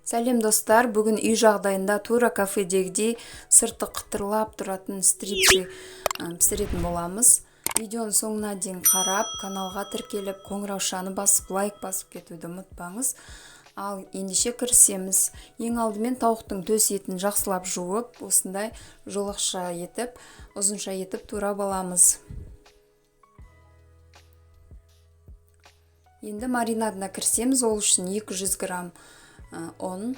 Сәлем, достар! Бүгін үй жағдайында тура кафедегідей сырты қытырлап тұратын стрипсы пісіретін боламыз. Видеоның соңына дейін қарап, каналға тіркеліп, қоңыраушаны басып, лайк басып кетуді ұмытпаңыз. Ал ендеше кірісеміз. Ең алдымен тауықтың төс етін жақсылап жуып, осындай жолақша етіп, ұзынша етіп турап аламыз. Енді маринадына кірісеміз. Ол үшін 200 грамм ұн,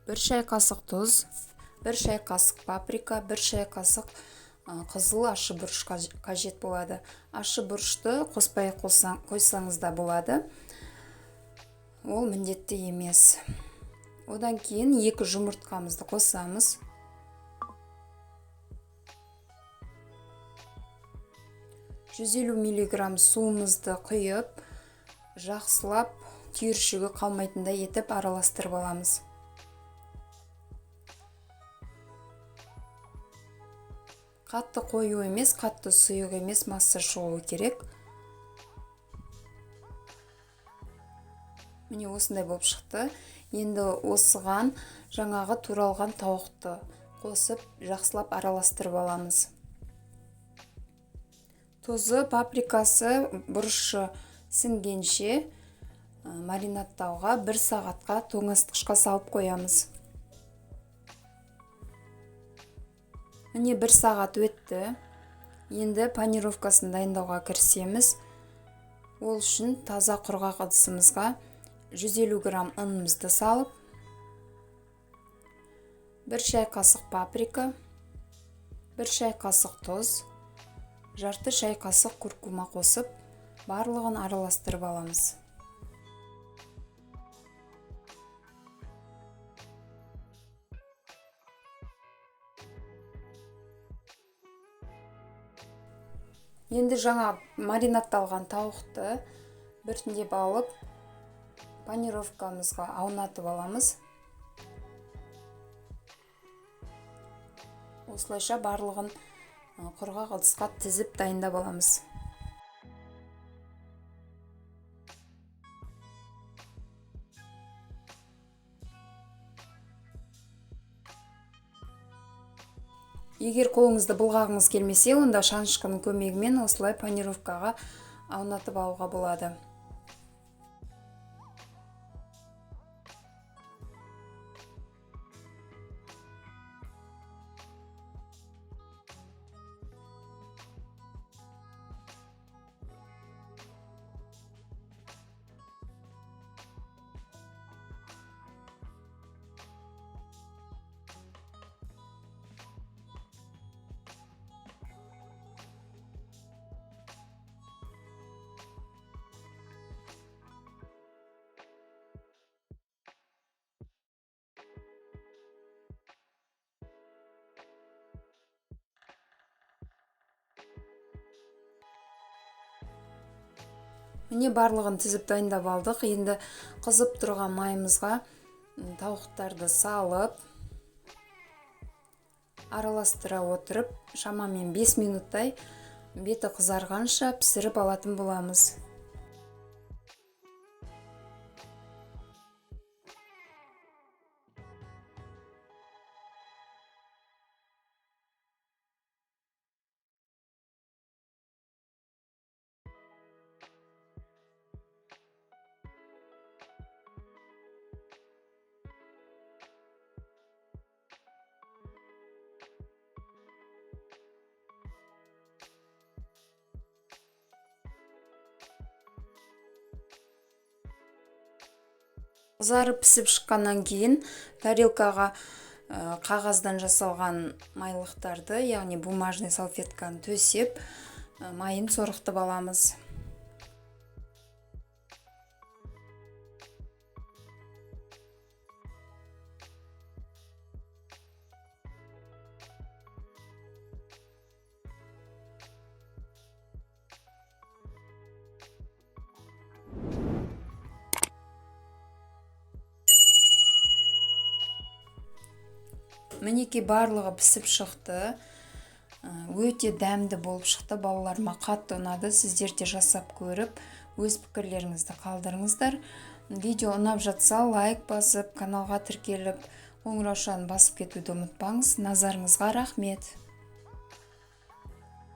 1 шай қасық тұз, 1 шай қасық паприка, 1 шай қасық қызыл ащы бұрыш қажет болады. Ащы бұрышты қоспай қойсаңыз да болады. Ол міндетті емес. Одан кейін 2 жұмыртқамызды қосамыз. 150 миллиграмм суымызды құйып, жақсылап түйіршігі қалмайтындай етіп араластырып аламыз. Қатты қою емес, қатты сұйық емес масса шығуы керек. Міне, осындай болып шықты. Енді осыған жаңағы туралған тауықты қосып, жақсылап араластырып аламыз. Тұзы, паприкасы, бұрышы сіңгенше маринадтауға 1 сағатқа тоңазытқышқа салып қоямыз. Міне, 1 сағат өтті. Енді панировкасын дайындауға кірісеміз. Ол үшін таза құрғақ ыдысымызға 150 грамм ұнымызды салып, 1 шай қасық паприка, 1 шай қасық тұз, жарты шай қасық куркума қосып, барлығын араластырып аламыз. Енді жаңа маринадталған тауықты біртіндеп алып, панировкамызға аунатып аламыз. Осылайша барлығын құрғақ ыдысқа тізіп дайындап аламыз. Егер қолыңызды былғағыңыз келмесе, онда шанышқының көмегімен осылай панировкаға аунатып алуға болады. Міне, барлығын тізіп дайындап алдық. Енді қызып тұрған майымызға тауықтарды салып, араластыра отырып, шамамен 5 минуттай беті қызарғанша пісіріп алатын боламыз. Қызарып пісіп шыққаннан кейін тарелкаға қағаздан жасалған майлықтарды, яғни бумажный салфетканы төсеп, майын сорықтып аламыз. Мінекей, барлығы пісіп шықты. Өте дәмді болып шықты. Балаларыма қатты ұнады. Сіздер де жасап көріп, өз пікірлеріңізді қалдырыңыздар. Видео ұнап жатса, лайк басып, каналға тіркеліп, қоңыраушаны басып кетуді ұмытпаңыз. Назарыңызға рахмет.